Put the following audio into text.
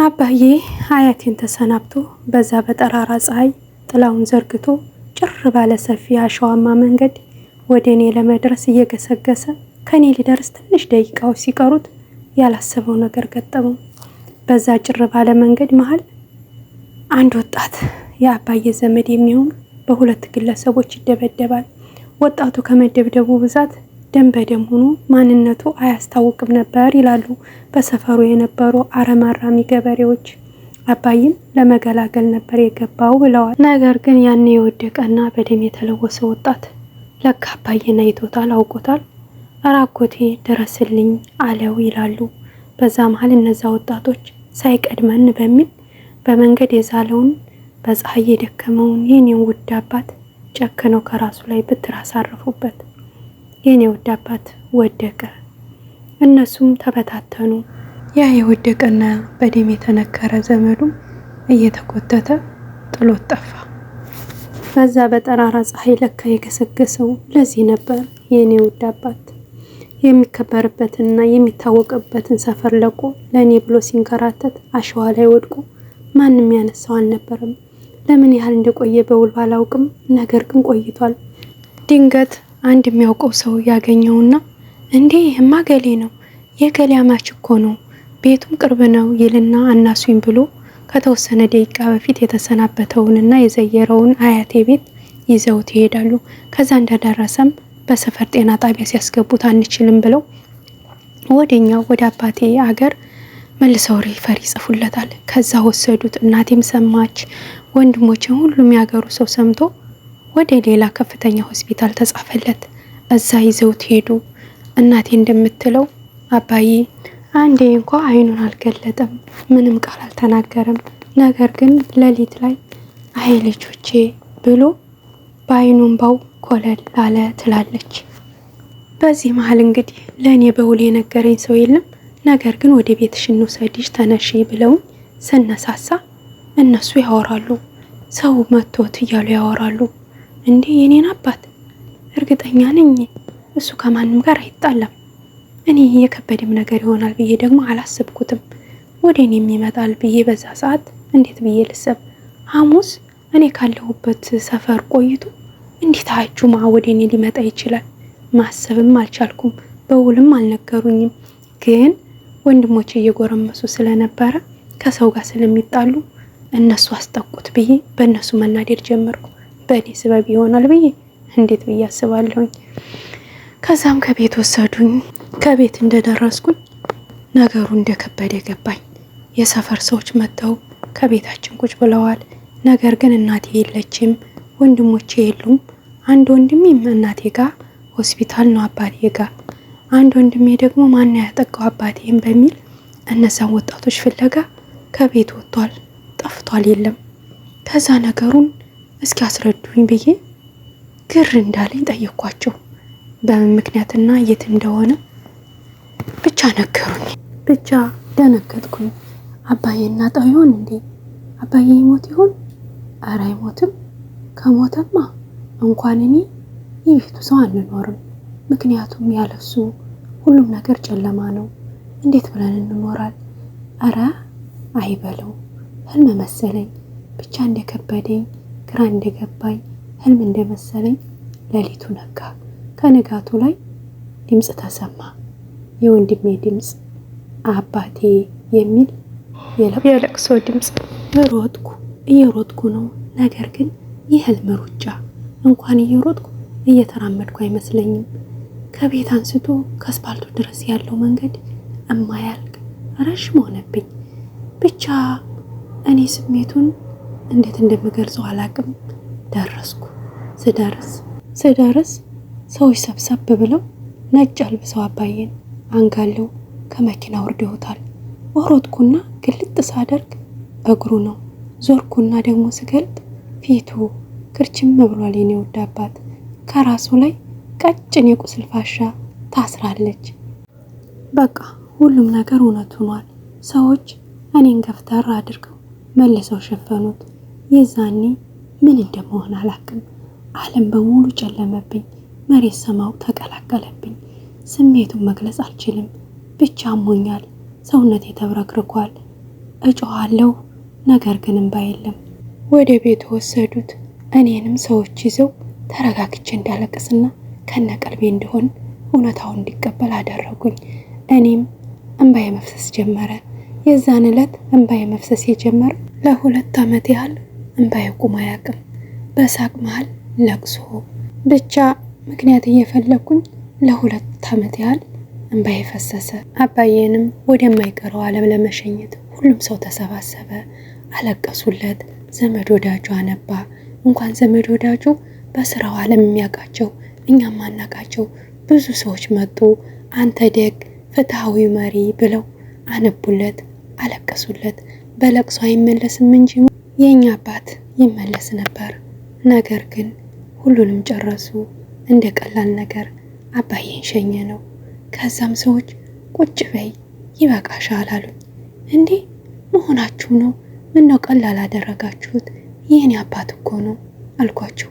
አባዬ አያቴን ተሰናብቶ በዛ በጠራራ ፀሐይ ጥላውን ዘርግቶ ጭር ባለ ሰፊ አሸዋማ መንገድ ወደ እኔ ለመድረስ እየገሰገሰ ከኔ ሊደርስ ትንሽ ደቂቃዎች ሲቀሩት ያላሰበው ነገር ገጠመው። በዛ ጭር ባለ መንገድ መሀል አንድ ወጣት የአባዬ ዘመድ የሚሆን በሁለት ግለሰቦች ይደበደባል። ወጣቱ ከመደብደቡ ብዛት ደም በደም ሆኖ ማንነቱ አያስታውቅም ነበር ይላሉ በሰፈሩ የነበሩ አረማራሚ ገበሬዎች። አባይም ለመገላገል ነበር የገባው ብለዋል። ነገር ግን ያኔ የወደቀና በደም የተለወሰ ወጣት ለካ አባዬን አይቶታል፣ አውቆታል። ኧረ አጎቴ ድረስልኝ አለው ይላሉ። በዛ መሀል እነዛ ወጣቶች ሳይቀድመን በሚል በመንገድ የዛለውን በፀሐይ የደከመውን የኔን ውድ አባት ጨክነው ከራሱ ላይ ብትር አሳረፉበት። የኔ ውድ አባት ወደቀ፣ እነሱም ተበታተኑ። ያ የወደቀና በደም የተነከረ ዘመዱም እየተጎተተ ጥሎት ጠፋ። በዛ በጠራራ ፀሐይ ለካ የገሰገሰው ለዚህ ነበር። የኔ ውድ አባት የሚከበርበትንና የሚታወቅበትን ሰፈር ለቆ ለእኔ ብሎ ሲንከራተት አሸዋ ላይ ወድቆ ማንም ያነሳው አልነበረም። ለምን ያህል እንደቆየ በውል ባላውቅም ነገር ግን ቆይቷል። ድንገት አንድ የሚያውቀው ሰው ያገኘውና እንዴ ይህማ ገሌ ነው፣ የገሌ አማች እኮ ነው፣ ቤቱም ቅርብ ነው ይልና አናሱኝ ብሎ ከተወሰነ ደቂቃ በፊት የተሰናበተውንና የዘየረውን አያቴ ቤት ይዘውት ይሄዳሉ። ከዛ እንደደረሰም በሰፈር ጤና ጣቢያ ሲያስገቡት አንችልም ብለው ወደኛው ወደ አባቴ አገር መልሰው refer ይጽፉለታል። ከዛ ወሰዱት። እናቴም ሰማች፣ ወንድሞችን፣ ሁሉም ያገሩ ሰው ሰምቶ ወደ ሌላ ከፍተኛ ሆስፒታል ተጻፈለት። እዛ ይዘውት ሄዱ። እናቴ እንደምትለው አባዬ አንዴ እንኳ አይኑን አልገለጠም፣ ምንም ቃል አልተናገረም። ነገር ግን ሌሊት ላይ አይ ልጆቼ ብሎ በአይኑ እምባው ኮለል አለ ትላለች። በዚህ መሀል እንግዲህ ለእኔ በውል የነገረኝ ሰው የለም። ነገር ግን ወደ ቤትሽ እንውሰድሽ ተነሺ ብለውኝ ስነሳሳ እነሱ ያወራሉ። ሰው መቶት እያሉ ያወራሉ። እንዴ የኔን አባት እርግጠኛ ነኝ እሱ ከማንም ጋር አይጣላም። እኔ የከበደም ነገር ይሆናል ብዬ ደግሞ አላሰብኩትም። ወደ እኔ የሚመጣል ብዬ በዛ ሰዓት እንዴት ብዬ ልሰብ? ሐሙስ እኔ ካለሁበት ሰፈር ቆይቶ እንዴት ጁማ ወደ እኔ ሊመጣ ይችላል? ማሰብም አልቻልኩም። በውልም አልነገሩኝም። ግን ወንድሞቼ እየጎረመሱ ስለነበረ ከሰው ጋር ስለሚጣሉ እነሱ አስጠቁት ብዬ በእነሱ መናደድ ጀመርኩ። በእኔ ስበብ ይሆናል ብዬ እንዴት ብዬ አስባለሁኝ። ከዛም ከቤት ወሰዱኝ። ከቤት እንደደረስኩኝ ነገሩ እንደከበደ ገባኝ። የሰፈር ሰዎች መጥተው ከቤታችን ቁጭ ብለዋል። ነገር ግን እናቴ የለችም፣ ወንድሞቼ የሉም። አንድ ወንድሜም እናቴ ጋር ሆስፒታል ነው አባቴ ጋር፣ አንድ ወንድሜ ደግሞ ማን ያጠቃው አባቴም በሚል እነዛን ወጣቶች ፍለጋ ከቤት ወጥቷል፣ ጠፍቷል፣ የለም። ከዛ ነገሩን እስኪ አስረዱኝ ብዬ ግር እንዳለኝ ጠየኳቸው። በምን ምክንያትና የት እንደሆነ ብቻ ነገሩኝ። ብቻ ደነገጥኩኝ። አባዬ እናጣው ይሆን እንዴ? አባዬ ይሞት ይሆን? ኧረ አይሞትም። ከሞተማ እንኳን እኔ የቤቱ ሰው አንኖርም። ምክንያቱም ያለሱ ሁሉም ነገር ጨለማ ነው። እንዴት ብለን እንኖራል? ኧረ አይበለው፣ ህልም መሰለኝ። ብቻ እንደከበደኝ ግራ እንደገባኝ ህልም እንደመሰለኝ ሌሊቱ ነጋ። ከንጋቱ ላይ ድምፅ ተሰማ። የወንድሜ ድምፅ አባቴ የሚል የለቅሶ ድምፅ። ሮጥኩ፣ እየሮጥኩ ነው። ነገር ግን የህልም ሩጫ እንኳን እየሮጥኩ እየተራመድኩ አይመስለኝም። ከቤት አንስቶ ከአስፓልቱ ድረስ ያለው መንገድ እማያልቅ ረዥም ሆነብኝ። ብቻ እኔ ስሜቱን እንዴት እንደምገልጸው አላቅም። ደረስኩ። ስደርስ ሰዎች ሰብሰብ ብለው ነጭ አልብሰው አባዬን አንጋለው ከመኪና ወርደውታል። ሮጥኩና ግልጥ ሳደርግ እግሩ ነው። ዞርኩና ደግሞ ስገልጥ ፊቱ ክርችም ብሏል። የኔ ውድ አባት ከራሱ ላይ ቀጭን የቁስል ፋሻ ታስራለች። በቃ ሁሉም ነገር እውነት ሆኗል። ሰዎች እኔን ገፍተር አድርገው መልሰው ሸፈኑት። የዛኔ ምን እንደመሆን አላቅም። ዓለም በሙሉ ጨለመብኝ። መሬት ሰማው ተቀላቀለብኝ። ስሜቱን መግለጽ አልችልም። ብቻ አሞኛል። ሰውነቴ ተብረክርኳል። እጮኋለሁ። ነገር ግን እምባ የለም። ወደ ቤቱ ወሰዱት። እኔንም ሰዎች ይዘው ተረጋግቼ እንዳለቅስና ከነቀልቤ እንዲሆን እውነታውን እንዲቀበል አደረጉኝ። እኔም እንባዬ መፍሰስ ጀመረ። የዛን ዕለት እንባዬ መፍሰስ የጀመረ ለ2 ዓመት ያህል እንባዬ ቁሞ አያውቅም። በሳቅ መሀል ለቅሶ ብቻ ምክንያት እየፈለግኩኝ ለ2 ዓመት ያህል እንባዬ ፈሰሰ። አባዬንም ወደማይቀረው ዓለም ለመሸኘት ሁሉም ሰው ተሰባሰበ። አለቀሱለት። ዘመድ ወዳጁ አነባ። እንኳን ዘመድ ወዳጁ በስራው ዓለም የሚያውቃቸው እኛም ማናውቃቸው ብዙ ሰዎች መጡ። አንተ ደግ ፍትሐዊ መሪ ብለው አነቡለት፣ አለቀሱለት። በለቅሶ አይመለስም እንጂ የእኛ አባት ይመለስ ነበር። ነገር ግን ሁሉንም ጨረሱ። እንደ ቀላል ነገር አባዬን ሸኘ ነው። ከዛም ሰዎች ቁጭ በይ ይበቃሻል አሉኝ። እንዴ መሆናችሁ ነው? ምነው ቀላል አደረጋችሁት? ይህን አባት እኮ ነው አልኳቸው።